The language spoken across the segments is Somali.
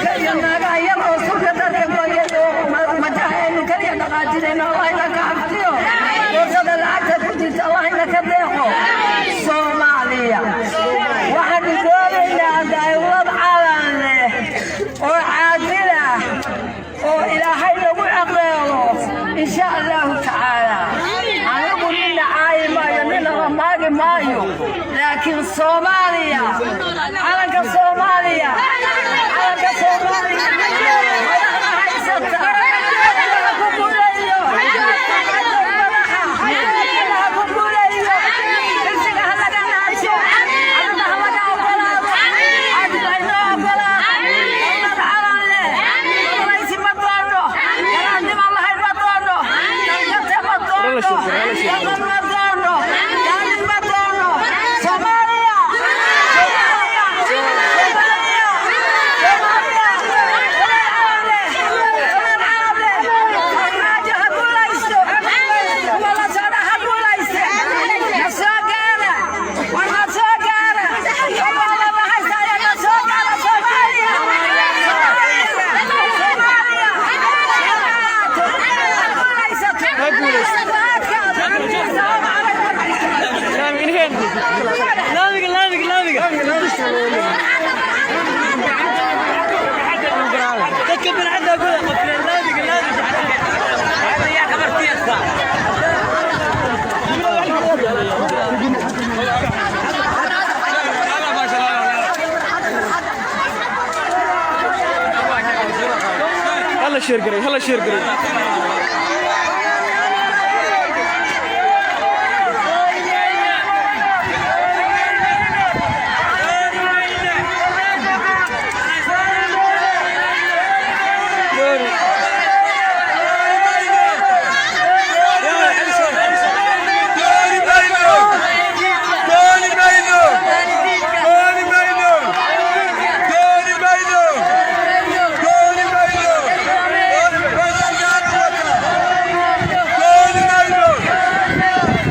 Nimanka iyo naagaha yar oo sulka dadka gooyay oo majaha aynu kaliya dhaqaajinayno, Allah ina ka xaftiyo. Boorsada lacagta ku jirta Allah ina ka deeqo. Soomaaliya waxaanu doonaynaa dawlad calan leh oo caadil ah oo Ilaahay lagu aqeelo, insha Allahu tacaala. Anigu nina caayi maayo, nina la maagi maayo, laakiin Soomaaliya, calanka Soomaaliya, calanka Soomaaliya, madaxda haysata Allaha ku guuleeyo. Madaxa Allaha ku guuleeyo. Kursiga ha laga naajo, calanka ha laga ogolaado, caadil ha inoo ogolaado, dawlad calan leh. Gobolaysi ma doono, garaadnimo lahayn ma doono, dalkate ma doono, dhaqan ma doono, daalin ma doono. Soomaaliya, Soomaaliya, Soomaaliya, Soomaaliya, dawlad calan leh, dawlad calan leh. Farmaajo ha guulaysto, kuwa la socda ha guulayste. Na soo gaara, war na soo gaara, Soomaalida haysaya, na soo gaara. Soomaaliya, Soomaaliya, Soomaaliya ha guulaysato, ha guulaysato. Asalaamu calaykum. Laamiga, laamiga, laamiga. Dadka bilcadda guda qabteen laamiga, laamiga. Hala share garay, hala share garay. Dooni mayno! Dooni mayno! Dooni mayno! Dooni mayno! Dooni mayno! Dooni mayno!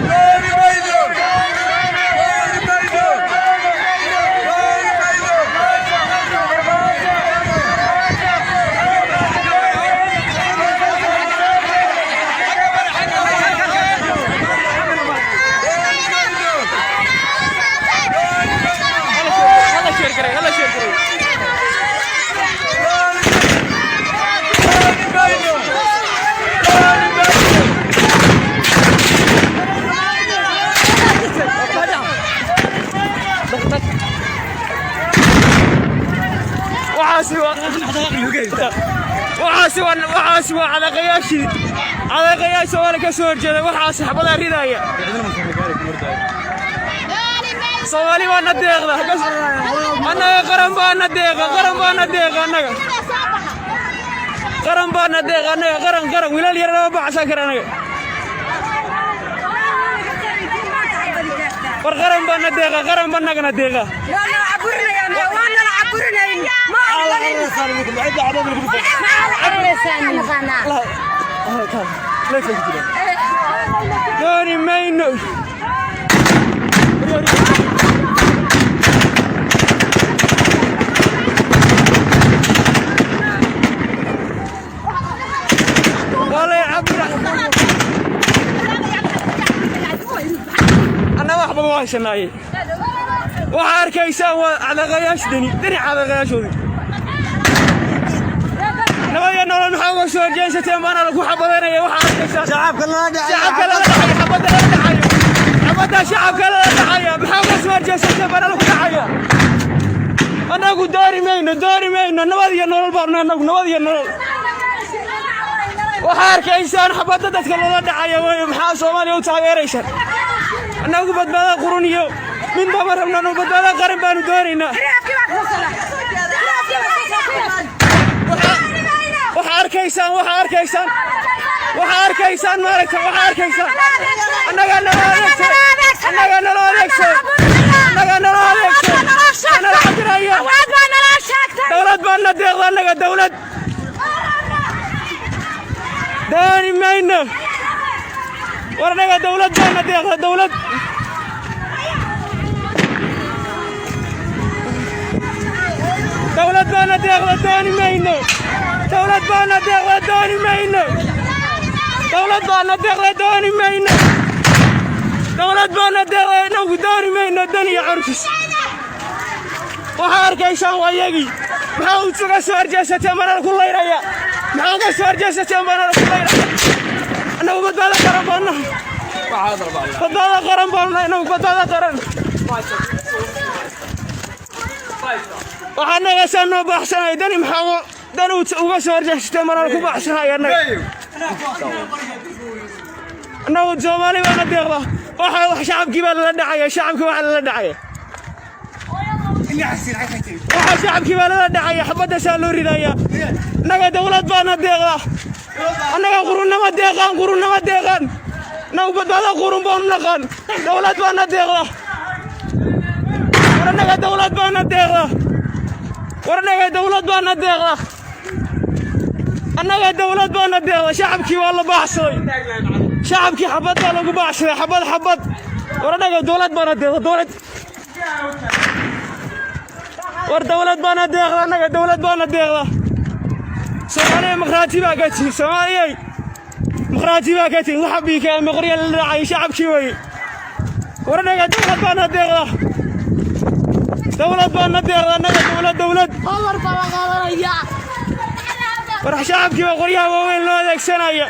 Dooni mayno! Dooni mayno! Dooni mayno! Hala share garay, hala share garay. Dooni mayno! Dooni mayno! Waxaasi waa cadaqayaashii Soomaaliya ka soo horjeeda. Waxaasi xabadaa ridaya. Soomaali waa na deeqda annaga, qaran baa na deeqa, qaran baa na deeqa annaga, qaran baa na deeqa annaga, qaran, qaran. Wiilal yar lama baxsan kara annaga. War qaran baa na deeqa, qaran baa naga na deeqa. Dooni mayno. Walay cabira, annaga waxba ma haysanaaye. Waxaa arkaysaan waa cadaqayaasha Deni, Deni cadaqayaashoodii. Nabad iyo Nolol maxaa uga soo horjeesateen baana lagu xabadaynaya? Waxaa arkaysaan shacabka lala dhacayo, xabadda lala dhacayo, xabadda shacabka lala dhacaya. Maxaa uga soo horjeesateen baana lagu dhacaya? Annagu doori mayno, doori mayno. Nabad iyo Nolol baanu annagu, Nabad iyo Nolol. Waxaa arkaysaan xabadda dadka loola dhacaya wey. Maxaa Soomaaliya u taageeraysaan? Annagu badbaada qurun iyo midba ma rabno, annagu badbaada qaran baanu doonaynaa. Waxaa arkaysaan, waxaa arkaysaan, waxaa arkaysaan, maaragta, waxaa arkaysaan annagaa nala adeegso, annagaa nala adeegso, annagaa nala adeegso, nala cabiraya. Dawlad baa na deeqda annaga, dawlad dooni mayno. War annaga dawlad baa na deeqda, dawlad. Dowlad baana deeqda, dooni mayno. Dowlad baana deeqda, dooni mayno. Dowlad baana deeqda, dooni mayno. Dowlad baana deeqda, inagu dooni mayno. Dan iyo curfis waxaa arkaysaan waa iyagii. Maxaa uga soo horjeesateen baana ku layraya? Maxaa uga soo horjeesateen baana ku layraya? Annagu badbaado qaran baana, badbaado qaran baana, inagu badbaado qaran. Waxaa nagasaa noo baaxsanaya dani. Maxaa dan uga soo horjeesateen baana ku baaxsanaya? Annaga, annagu Soomaali baana deeqda. Waxa wax shacabkii baa lala dhacaya, shacabkii waxaa lala dhacaya, waxaa shacabkii baa lala dhacaya, xabadaasaa loo ridaya. Annaga dowlad baana deeqda. Annaga qurunnama deeqaan, qurunnama deeqaan. Annagu badbaado qurun baanu naqaan. Dowlad baana deeqda. War annaga dowlad baana deeqda. War annaga dowlad baana deeqda. Annaga dowlad baana deeqda. Shacabkii waa la baaxsaday, shacabkii xabad baa lagu baaxsaday, xabad, xabad. War annaga dowlad baana deeqda, dowlad. War dowlad baana deeqda. Annaga dowlad baana deeqda. Soomaaliya maqraati baa ka tihin. Soomaaliyay maqraati baa ka tihin. Waxa biika qorya la dhacay shacabkii weye. War annaga dowlad baana deeqda, dowlad baana deeqda. Annaga dowlad, dowlad. War shacabkii baa qoryaha waaweyn loo adeegsanaya.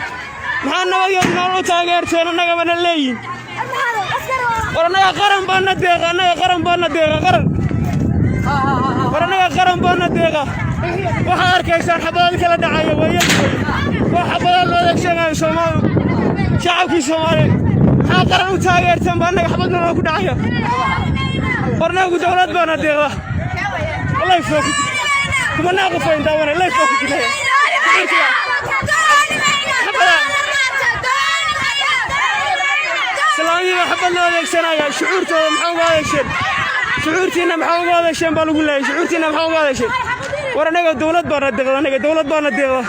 Maxaa nabad iyo nolol u taageerteen annaga bana leeyihin? War annaga qaran baana deeqa. Annaga qaran baana deeqa, qaran. War annaga qaran baana deeqa. Waxaa arkaysaan xabadaad kala dhacaya waa waa xabadaad loo adeegsanayo Soomaali, shacabkii Soomaaliyeed. Maxaa qaran u taageerteen baa annaga xabad nolol ku dhacaya? War annagu dowlad baana deeqda. Live baa ku kumanaa qof ayn daawanay, live baa ku jirnaya. Islaamihii baa xabad loo adeegsanaya. Shucuurtooda maxaa uga adeegsheen? Shucuurtiinna maxaa uga adeegsheen baa lagu leeyahay. Shucuurtiinna maxaa uga adeegsheen? War annaga dowlad baana deeqda. Annaga dowlad baana deeqda.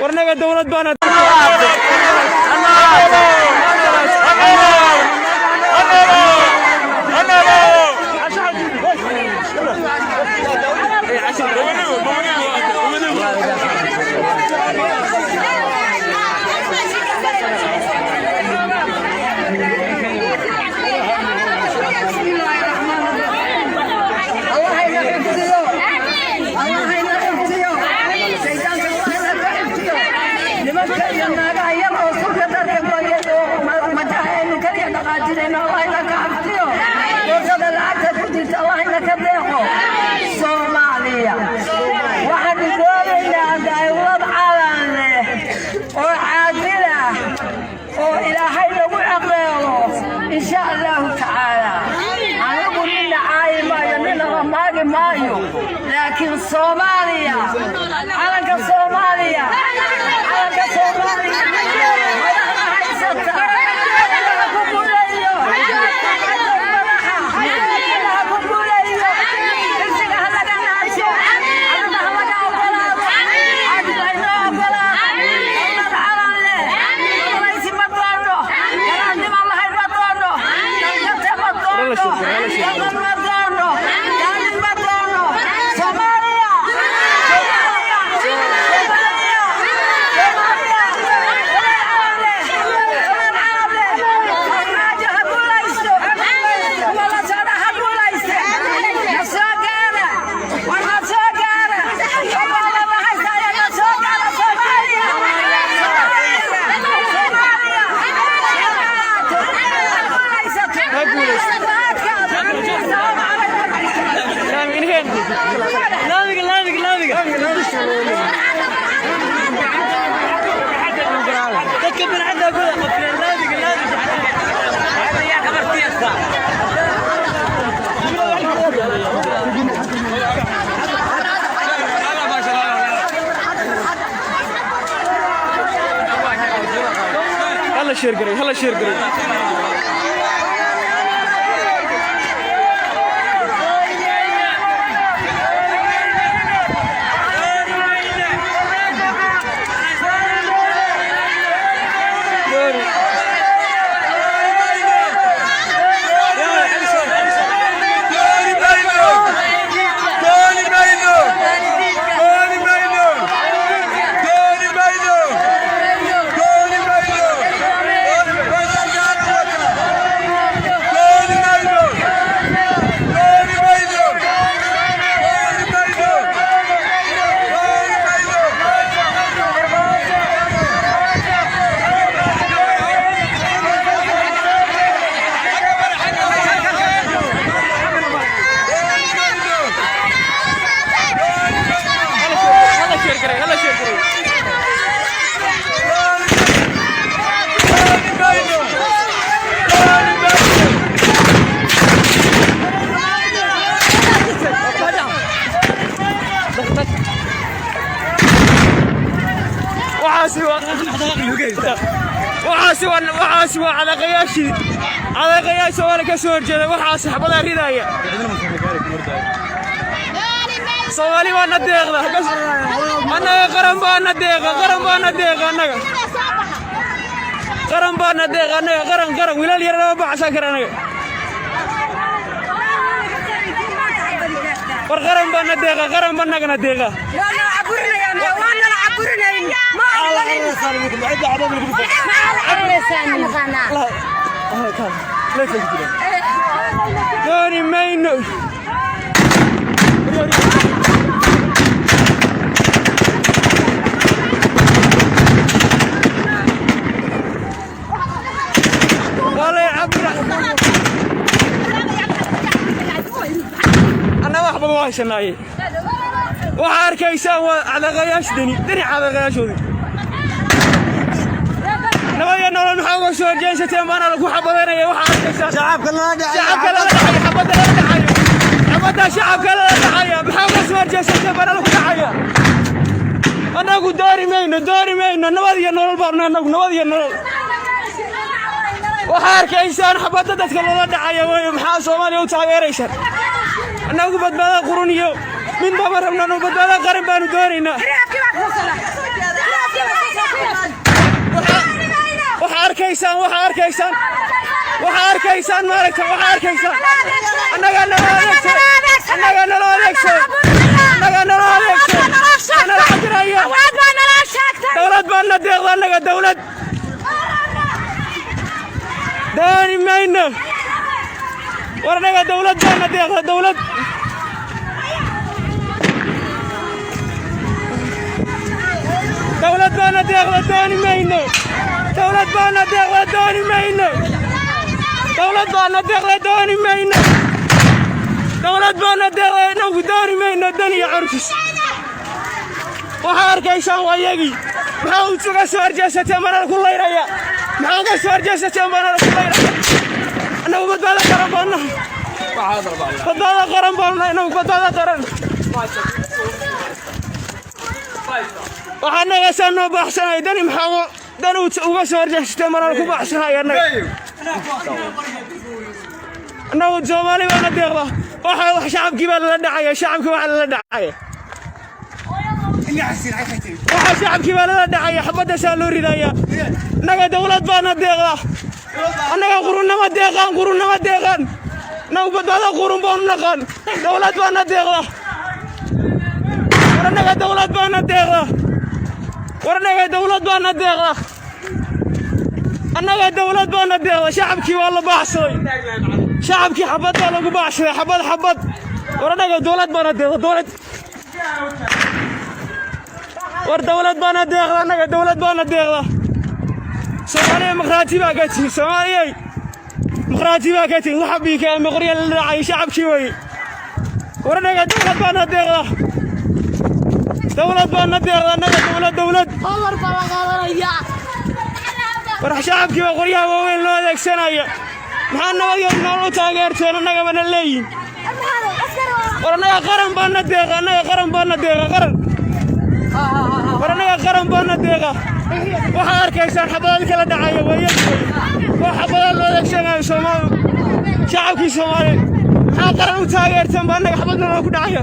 War annaga dowlad baana. بسم الله الرحمن الرحيم. الله ينا حفظيو، الله ينا حفظيو، شيطانka Allah ina xifdiyo. Nimanka iyo naagaha yar oo sulka dharka gooyay oo majahaynu kaliya dhaqaajinayno, Allah ina ka xifdiyo. Boorsada lacagta ku jirta Allah ina ka deeqo. Soomaaliya waxaanu doonaynaa dowlad calan leh oo caadil ah oo Ilaahay lagu caqeelo, insha Allahu tacaala. Anigu nina caayi maayo, nina ramaagi maayo, laakiin Soomaaliya, calanka Soomaaliya, calanka Soomaaliya, madaxda haysata Allaha ku guuleeyo. Madaxa Allaha ku guuleeyo. Irsiga ha laga naaso, calanka ha laga ogolaado, caadil haynoo ogolaado, dowlad calan leh. Malaysi ma doono, garaadnimo lahayn ma doono, dalkate ma doono, dhaqan ma doono, daalin ma doono. Soomaaliya, Soomaaliya, Soomaaliya, Soomaaliya, dowlad calan leh, dowlad calan leh. Farmaajo ha guulaysto, kuwa la socda ha guulayste. Na soo gaara, war na soo gaara, Soomaalida haystaya, na soo gaara. Soomaaliya, Soomaaliya, Soomaaliya Ha guulaysto. Aamiinheen. Laamiga, laamiga, laamiga. Dadka bilcadda ku qabteen laamiga, laamiga. Hala share garay, hala share garay. Dooni. Waxaasi waa cadaqayaashii Soomaali ka soo horjeeda. Waxaasi xabadaa ridaya. Soomaali baa na deeqda annaga. Qaran baa na deeqa, qaran baa na deeqa annaga, qaran baa na deeqa annaga, qaran, qaran. Wiilal yar lama baxsan kara annaga. War qaran baa na deeqa, qaran baa nagana deeqa. Dooni mayno. Walay cabira annaga waxba waa haysanaaye. Waxaa arkaysaan waa cadaqayaasha Deni, Deni cadaqayaashoodii. Nabad iyo Nolol maxaa uga soo horjeesateen baana lagu xabadaynaya? Waxaa arkaysaan shacabka lala dhacay. Shacabka lala dhacaya, xabadda lala dhacayo, xabadda shacabka lala dhacaya. Maxaa uga soo horjeesateen baana lagu dhacaya? Annagu doori mayno, doori mayno. Nabad iyo Nolol baanu annagu, Nabad iyo Nolol. Waxaa arkaysaan xabadda dadka loola dhacaya weeye. Maxaa Soomaaliya u taageeraysaan? Annagu badbaada qurun iyo midba ma rabno. Annagu badbaada qaran baanu doonaynaa. Waxaa arkaysaan, waxaa arkaysaan, waxaa arkaysaan, maaragta, waxaa arkaysaan annagaa nala adeegso, annagaa nala adeegso, annagaa nala adeegso, nala cabiraya. Dowlad baa na deeqda annaga, dowlad dooni mayno. War annaga dowlad baa na deeqda, dowlad. Dowlad baana deeqda, dooni mayno. Dowlad baana deeqda, dooni mayno. Dowlad baana deeqda, dooni mayno. Dowlad baana deeqda, inagu dooni mayno Dan iyo carurtiis. Waxaa arkaysaan waa iyagii. Maxaa uga soo horjeesateen baana ku layraya? Maxaa uga soo horjeesateen baana ku layraya? Annagu badbaado qaran baanu, badbaado qaran baanu inagu, badbaado qaran. Waxaa nagasaa noo baaxsanaya Dani. Maxaa Dan uga soo horjeesateen baana ku baaxsanaya annaga? Annagu Soomaali baana deeqda. Waxa wax shacabkii baa lala dhacaya, shacabkii waxaa lala dhacaya, waxa shacabkii baa lala dhacaya, xabadaasaa loo ridaya. Annaga dowlad baana deeqda annaga. Qurunnama deeqaan, qurunnama deeqaan. Annagu badbaado qurun baanu naqaan. Dowlad baana deeqda. War annaga dowlad baana deeqda. War annaga dowlad baana deeqda annaga, dowlad baana deeqda. Shacabkii waa la baaxsaday, shacabkii xabad baa lagu baaxsaday, xabad, xabad. War annaga dowlad baana deeqda, dowlad. War dowlad baana deeqda annaga, dowlad baana deeqda. Soomaaliya maqraati baa ka tihin, Soomaaliyay maqraati baa ka tihin. Waxa biika ama qorya la dhacay shacabkii weye. War annaga dowlad baana deeqda, dowlad baana deeqda annaga, dowlad, dowlad. War shacabkii baa qoryaha waaweyn loo adeegsanaya. Maxaa Nabad iyo Nolol u taageerteen annaga bana leeyihin? War annaga qaran baana deeqa annaga, qaran baana deeqa, qaran. War annaga qaran baana deeqa. Waxaa arkaysaan xabadaad kala dhacaya weeye, waa xabadaad loo adeegsanayo Soomaali, shacabkii Soomaaliyeed. Maxaa qaran u taageerteen baa annaga xabad naloo ku dhacaya?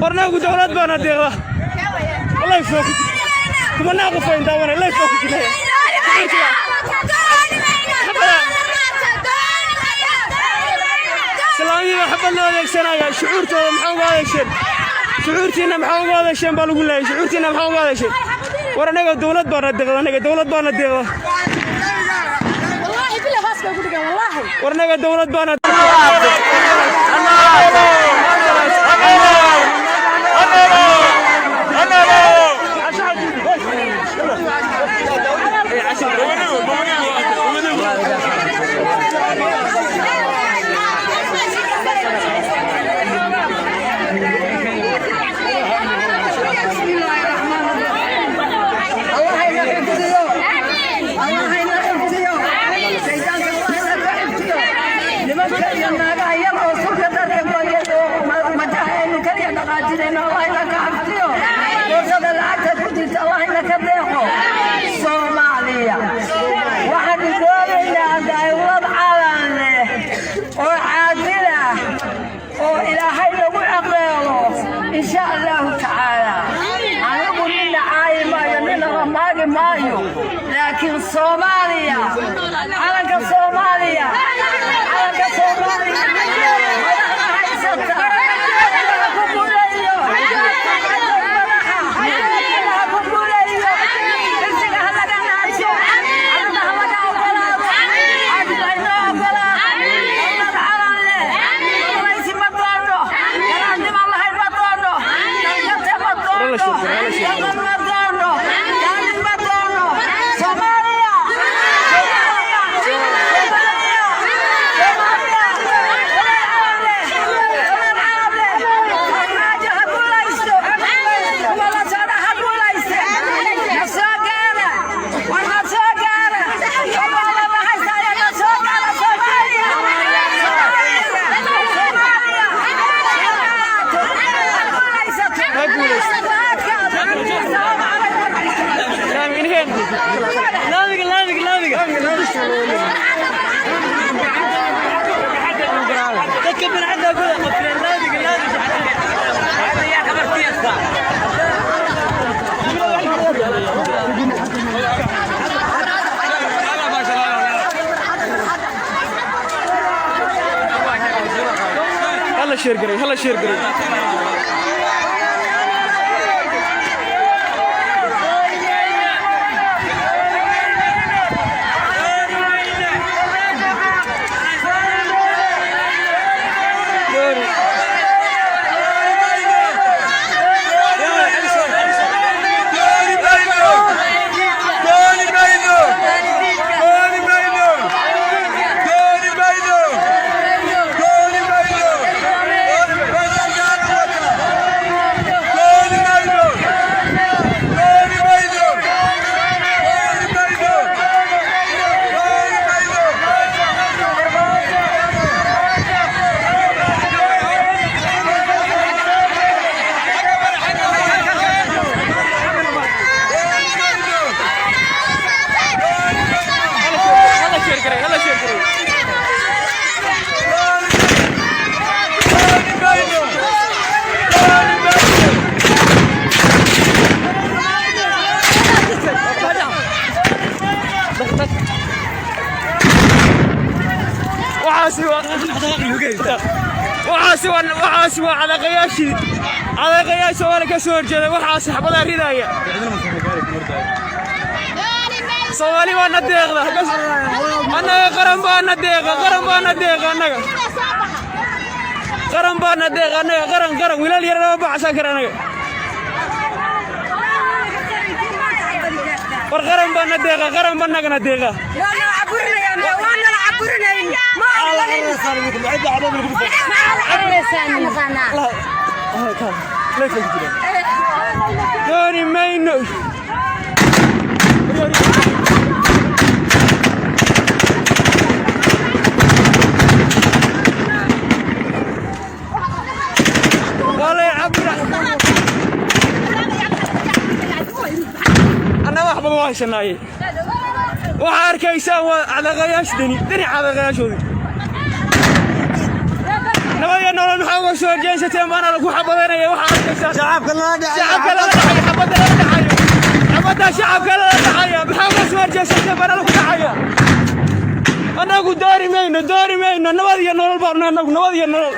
War annagu dowlad baana deeqda. Live baa ku kumanaa qof ayn daawanay, live baa ku jirnaya. Islaamihii baa xabad loo adeegsanaya. Shucuurtooda maxaa uga adeegsheen? Shucuurtiinna maxaa uga adeegsheen baa lagu leeyahay? Shucuurtiinna maxaa uga adeegsheen? War annaga dowlad baana deeqda annaga, dowlad baana deeqda. War annaga dowlad baana. Allah ina xifdiyo, Allah ina xifdiyo, shaydaanka Allah ina ka xifdiyo. Nimanka iyo naagaha yar oo surka dharka gooyay oo majaha aynu kaliya dhaqaajinayno, Allah ina ka xifdiyo. Boorsada lacagta ku jirta Allah ina ka deeqo. Insha Allahu tacaala, anigu nina caayi maayo, nina maagi maayo, laakiin Soomaaliya, calanka Soomaaliya, calanka Soomaaliya, madaxda haysata Allaha ku guuleeyo, Allaha ku guuleeyo. Irsiga ha laga naajo, calanka ha laga ogolaado, cabdi inoo ogolaado, dowlad calan leh, gumaysi ma doono, garaadnimo lahayn ma doono, dalkate ma doono, dhaqan ma doono, daalin ma doono. Soomaaliya, Soomaaliya, Soomaaliya, Soomaaliya, dowlad calan leh, dowlad calan leh. Farmaajo ha guulaysto, kuwa la socda ha guulayste. Na soo gaara, war na soo gaara, Soomaalida haystaya, na soo gaara. Soomaaliya, Soomaaliya, Soomaaliya, ha guulaysato, ha adkaato. Asalaamu calaykum. Laamiga, laamiga, laamiga. Dadka bilcadda ku qabteen laamiga, laamiga. Hala share garay, hala share garay. Dooni mayno! Dooni mayno! Dooni mayno! Dooni mayno! Dooni mayno! Dooni mayno! Dooni mayno! Dooni mayno! Dooni mayno! Hala share garay, hala share garay. Dooni mayno! Dooni mayno! Waxaasi waa cadaqayaashii Soomaaliya ka soo horjeeda. Waxaasi xabadaa ridaya. Soomaali waa na deeqda annaga, qaran baa na deeqa, qaran baa na deeqa annaga, qaran baa na deeqa annaga, qaran, qaran. Wiilal yar lama baxsan kara annaga. War qaran baa na deeqa, qaran baa nagana deeqa. Waana caburinayn, ma ogolin. Dooni mayno. Waa lay cabira annaga, waxba ma haysanaaye. Waxaa arkaysaan waa cadaqayaasha Deni, Deni cadaqayaashoodii. Nabad iyo Nolol maxaa uga soo horjeesateen baana lagu xabadeynaya? Waxaa arkaysaa shacabka lala dhacayo, xabadda lala dhacayo, xabadda shacabka lala dhacaya. Maxaa uga soo horjeesateen baana lagu dhacaya? Annagu doori mayno, doori mayno. Nabad iyo Nolol baanu annagu, Nabad iyo Nolol.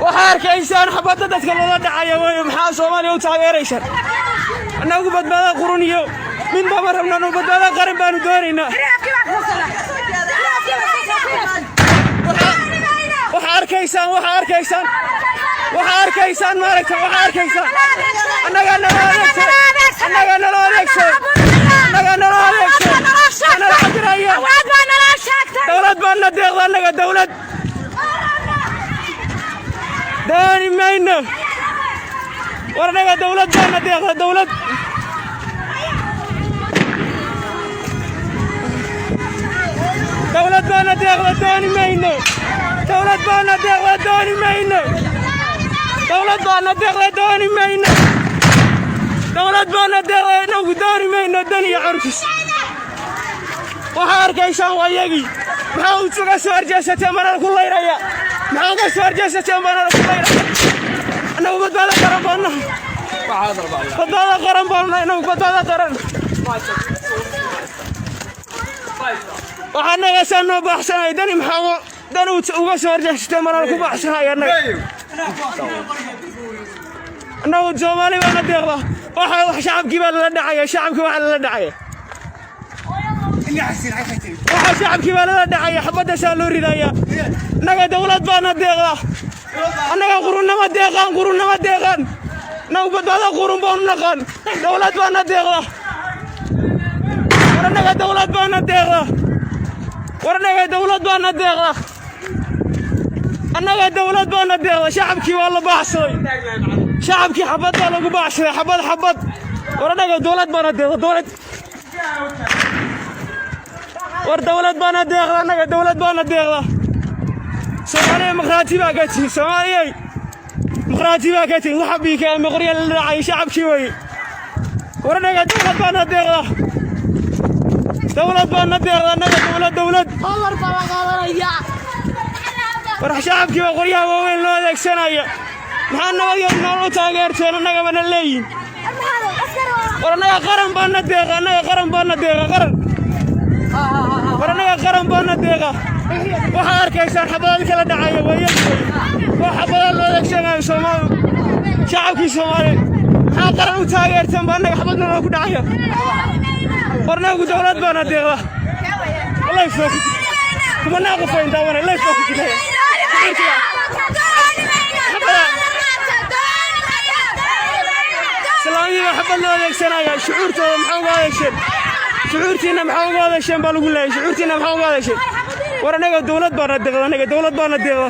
Waxaa arkaysaan xabadda dadka lala dhacaya wey. Maxaa Soomaaliya u taageeraysaan? Annagu badbaada qurun iyo midba ma rabno, annagu badbaada qaran baanu doonaynaa. Waxaa arkaysaan, waxaa arkaysaan, waxaa arkaysaan, maaragta, waxaa arkaysaan annagaa nala adeegsa, annagaa nala adeegsa, annagaa nala adeegsa, nala cabiraya. Dowlad baa na deeqda annaga, dowlad dooni mayno. War annaga dowlad baa na deeqda, dowlad. Dowlad baa na deeqda, dooni mayno. Dowlad baa na deeqda, dooni mayno. Dowlad baa na deeqda, dooni mayno. Dowlad baa na deeqda, inagu dooni mayno Dan iyo carurtiis. Waxaa arkaysaan waa iyagii. Maxaa uga soo horjeesatee mana ku laynaya? Maxaa uga soo horjeesateen baana lagu leeyahay. Annagu badbaado qaran baanu nahay, badbaado qaran baanu nahay annagu, badbaado qaran. Waxaa nagaasaa noo baaxsanaya Dani. Maxaa dan uga soo horjeesateen baana lagu baaxsanaya annaga? Annagu Soomaali baana deeqda. Waxa wax shacabkii baa lala dhacaya, shacabkii waxaa lala dhacaya, waxa shacabkii baa lala dhacaya, xabadaasaa loo ridaya. Annaga dawlad baana deeqda, annaga qurunnama deeqaan, qurunnama deeqaan. Annagu badbaado qurun baanu naqaan. Dawlad baana deeqda. War annaga dawlad baana deeqda, war annaga dawlad baana deeqda, annaga dawlad baana deeqda. Shacabkii waa la baaxsaday, shacabkii xabad baa lagu baaxsaday, xabad, xabad. War annaga dawlad baana deeqda, dawlad. War dawlad baana deeqda, annaga dawlad baana deeqda. Soomaaliya maqraati baa ka tihin, Soomaaliyey maqraati baa ka tihin. Waxa biika ama qorya la dhacay shacabkii weye. War annaga dawlad baana deeqda, dawlad baana deeqda annaga, dawlad, dawlad. War shacabkii baa qoryaha waaweyn loo adeegsanaya. Maxaa nabad iyo nolol u taageerteen annaga bana leeyihin? War annaga qaran baana deeqa, annaga qaran baana deeqa, qaran. War annaga qaran baana deeqa. Waxaad arkaysaan xabadad kala dhacaya waayeel waa xabadad loo adeegsanayo Soomaali, shacabkii Soomaaliyeed. Maxaa qaran u taageerteen baa annaga xabad naloo ku dhacaya? War annagu dawlad baana deeqda. Live baa ku kumanaa qof ayn daawanay, live baa ku jirnaya. Islaamihii baa xabad loo adeegsanaya. Shucuurtooda maxaa uga adeegsheen? Shucuurtiinna maxaa uga adeegsheen baa lagu leeyahay. Shucuurtiinna maxaa uga adeegsheen? War annaga dawlad baana deeqda, annaga dawlad baana deeqda.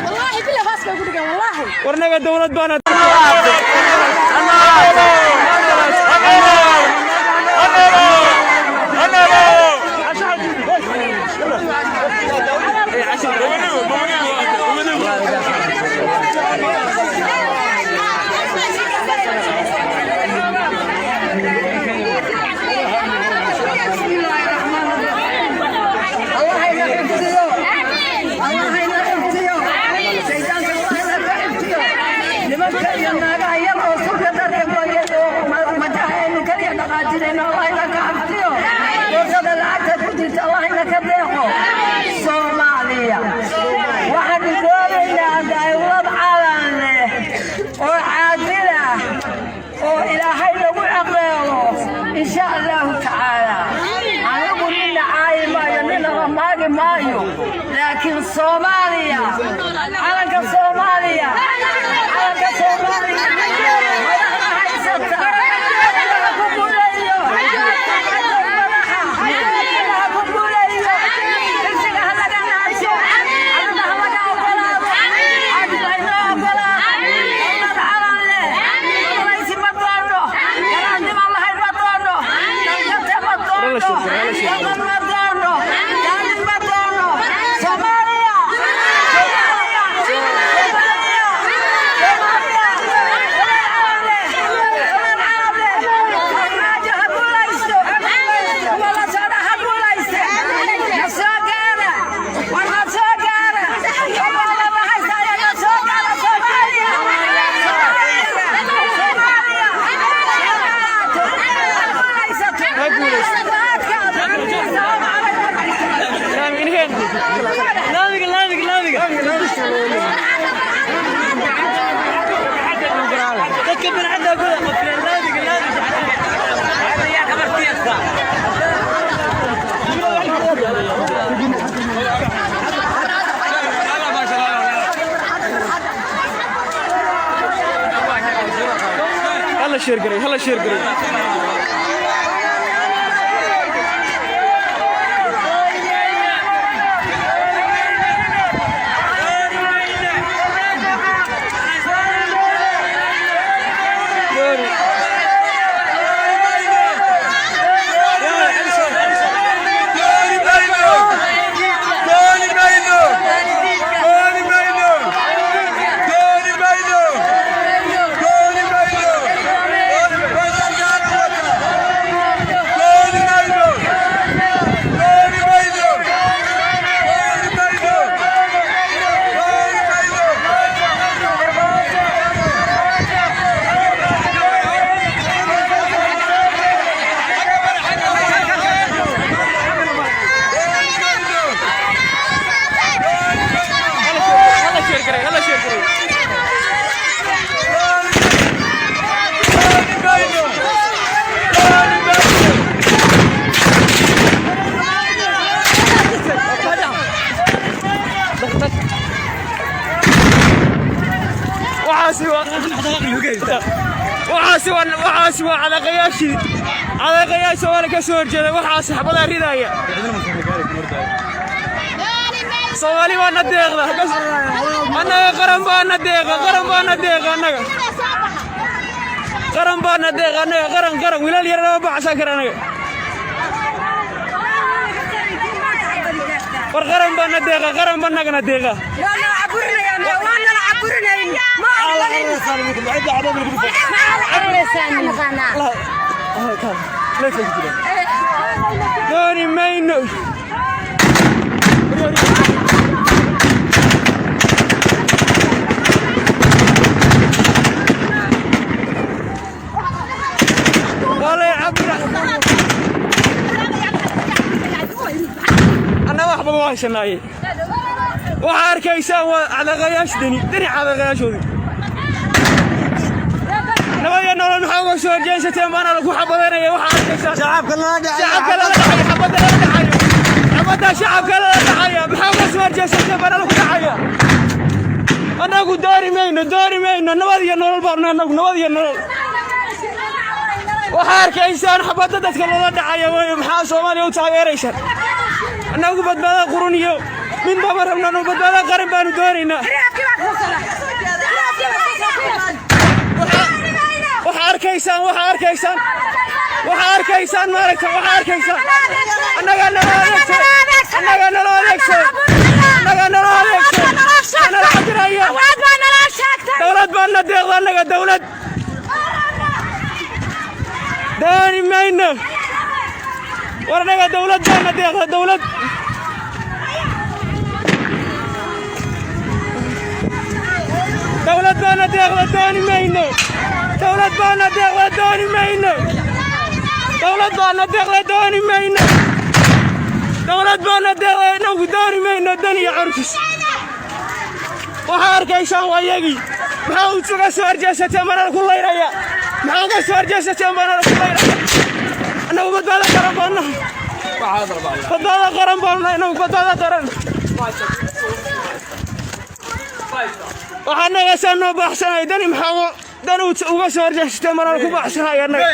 والله بالله خاص بقول لك والله. War annaga dawlad baana. بسم الله الرحمن الرحيم. الله ينا حفظيو، الله ينا حفظيو، شيطانka Allah ina ka xifdiyo. Nimanka iyo naagaha yar oo sulka dharka gooyay oo majaha kaliya dhaqaajinayno, Allah ina ka xifdiyo. Boorsada lacagta ku jirta Allah ina ka deeqo. Soomaaliya waxaanu doonaynaa dawlad calan leh oo caadil ah oo Ilaahay lagu caqeelo, insha Allahu tacaala. Anigu nina caayi maayo, nina ramaagi maayo, laakiin Soomaaliya, calanka Soomaaliya, calanka Soomaaliya, madaxda haysata Allaha ku guuleeyo, madaxa Allaha ku guuleeyo. Kursiga ha laga naaso, calanka ha laga ogolaado, caadil haynoo ogolaado, dowlad calan leh. Gumaysi ma doono, garaadnimo lahayn ma doono, dalkate ma doono, dhaqan ma doono, daalin ma doono. Soomaaliya, Soomaaliya, Soomaaliya, Soomaaliya, dowlad calan leh, dowlad calan leh. Farmaajo ha guulaysto, kuwa la socda ha guulayste. Na soo gaara, war na soo gaara, Soomaalida haystaya, na soo gaara. Soomaaliya, Soomaaliya, Soomaaliya, ha guulaysato, Ha guulaysato. ha adkaado. Asalaamu calaykum. Laamiga, laamiga, laamiga. Dadka bilcadda guda qofleen laamiga, laamiga. Hala share garay, hala share garay. Dooni mayno! Dooni mayno! Dooni mayno! Dooni mayno! Dooni mayno! Waxaasi waa cadaqayaashii Soomaali ka soo horjeeda. Waxaasi xabadaa ridaya. Soomaali baa na deeqda annaga. Qaran baa na deeqa, qaran baa na deeqa annaga, qaran baa na deeqa annaga, qaran, qaran. Wiilal yar lama baxsan kara annaga. War qaran baa na deeqa, qaran baa nagana deeqa. Dooni mayno. Walay cabira annaga waxba ma haysanaaye. Waxaa arkaysaan waa cadaqayaasha Deni, Deni cadaqayaashoodii. Nabad iyo Nolol maxaa uga soo horjeesateen baana lagu xabadaynaya? Waxaa arkaysaan shacabka lala dhacay. Shacabka lala dhacaya, xabadda lala dhacayo, xabadda shacabka lala dhacaya. Maxaa uga soo horjeesateen baana lagu dhacaya? Annagu doori mayno, doori mayno. Nabad iyo Nolol baanu annagu, Nabad iyo Nolol. Waxaa arkaysaan xabadda dadka loola dhacaya weeye. Maxaa Soomaaliya u taageeraysaan? Annagu badbaada qurun iyo midba ma rabno. Annagu badbaada qaran baanu doonaynaa. Waxaa arkaysaan, maaragta, waxaa arkaysaan annagaa nala adeegsaday, annagaa nala adeegsaday, annagaa nala adeegsaday, nala cabiraya. Dowlad baa na deeqda annaga, dowlad dooni mayno. War annaga dowlad baa na deeqda, dowlad. Dowlad baa na deeqda, dooni mayno. Dowlad baa na deeqda, dooni mayno. Dowlad baa na deeqda, dooni mayno. Dowlad baa na deeqda, inagu dooni mayno Dan iyo carurtiis. Waxaa arkaysaan waa iyagii. Maxaa uga soo horjeesateen baana ku layraya? Maxaa uga soo horjeesateen baana ku layraya? Annagu badbaado qaran baanu nahay, badbaado qaran baanu nahay inagu, badbaado qaran. Waxaa naga saa noo baaxsanaya Dani. Maxaa Dan uga soo horjeesateen baana ku baaxsanaya annaga?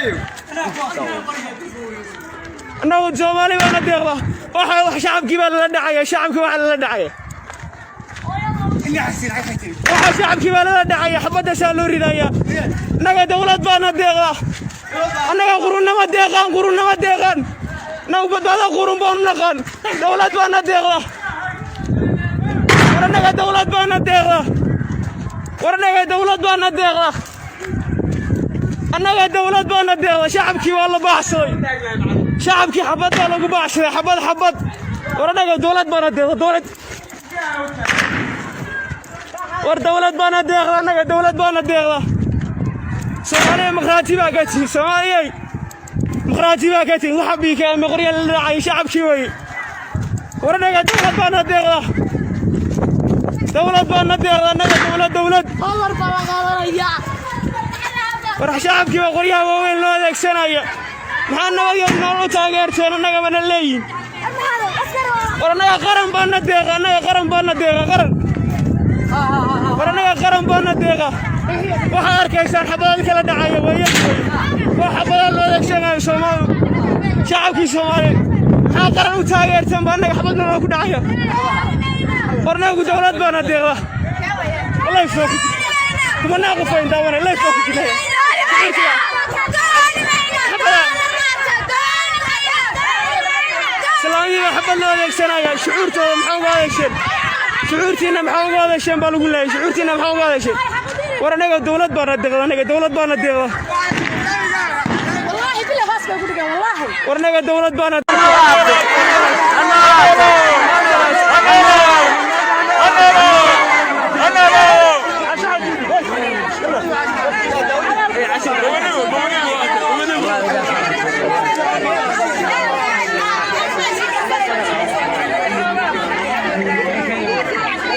Annagu Soomaali baana deeqda. Waxa wax shacabkii baa lala dhacaya, shacabkii waxaa lala dhacaya, waxa shacabkii baa lala dhacaya, xabadaasaa loo ridaya. Annaga dowlad baana deeqda annaga. Qurunnama deeqaan, qurunnama deeqaan. Annagu badbaado qurun baanu naqaan. Dowlad baana deeqda. War annaga dowlad baana deeqda. War annaga dowlad baana deeqda. Annaga dowlad baana deeqda. Shacabkii waa la baaxsaday, shacabkii xabad baa lagu baaxsaday, xabad, xabad. War annaga dowlad baana deeqda, dowlad. War dowlad baana deeqda annaga, dowlad baana deeqda. Soomaaliya maqraati baa ka tihin, Soomaaliyay maqraati baa ka tihin. Waxa biika ama qorya la dhacay shacabkii weye. War annaga dowlad baana deeqda, dowlad baana deeqda annaga, dowlad, dowlad. War shacabkii baa qoryaha waaweyn loo adeegsanaya. Maxaa Nabad iyo Nolol u taageerteen annaga bana leeyihin? War annaga qaran baana deeqa annaga, qaran baana deeqa, qaran. War annaga qaran baana deeqa. Waxaa arkaysaan xabadaad kala dhacaya waa iyaga wey. Waa xabadaad loo adeegsanayo Soomaali, shacabkii Soomaaliyeed. Maxaa qaran u taageerteen baa annaga xabad naloo ku dhacaya? War annagu dowlad baana deeqda. Live baa ku kumanaa qof ayn daawanay, live baa ku jirnaya. Islaamihii baa xabad loo adeegsanaya. Shucuurtooda maxaa uga adeegsheen? Shucuurtiinna maxaa uga adeegsheen baa lagu leeyahay. Shucuurtiinna maxaa uga adeegsheen? War annaga dowlad baana deeqda annaga, dowlad baana deeqda. War annaga dowlad baana.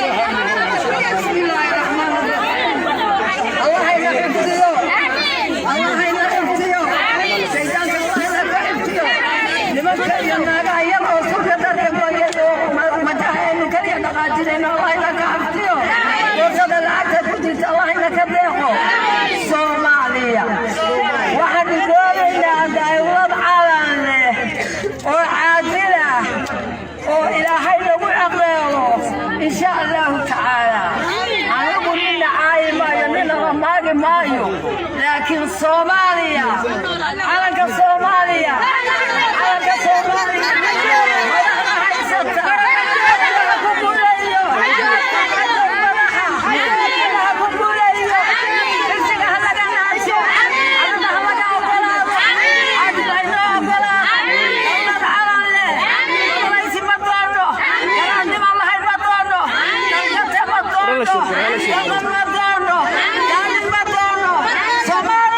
بسم الله الرحمن الرحيم. الله ينا حفظيو، الله ينا حفظيو، شيطانka Allah ina xifdiyo. Nimanka iyo naagaha yar oo surka dharka gooyay oo madaxeenu kaliya dhaqaajinayno, Allah ina ka xafdiyo. Boorsada lacagta ku jirta Allah ina ka deeqo. Laakiin Soomaaliya, calanka Soomaaliya, calanka Soomaaliya, madaxda haysata ha ku guuleeyo, madaxa ha ku guuleeyo, xisiga ha laga naajo, cadda ha laga ogolaado, cadda haynoo ogolaado, dowlad calan leh, gumaysi ma doono, garaadnimo lahayn ma doono, dalkate ma doono, dhaqan ma doono, daalin ma doono, Soomaaliya.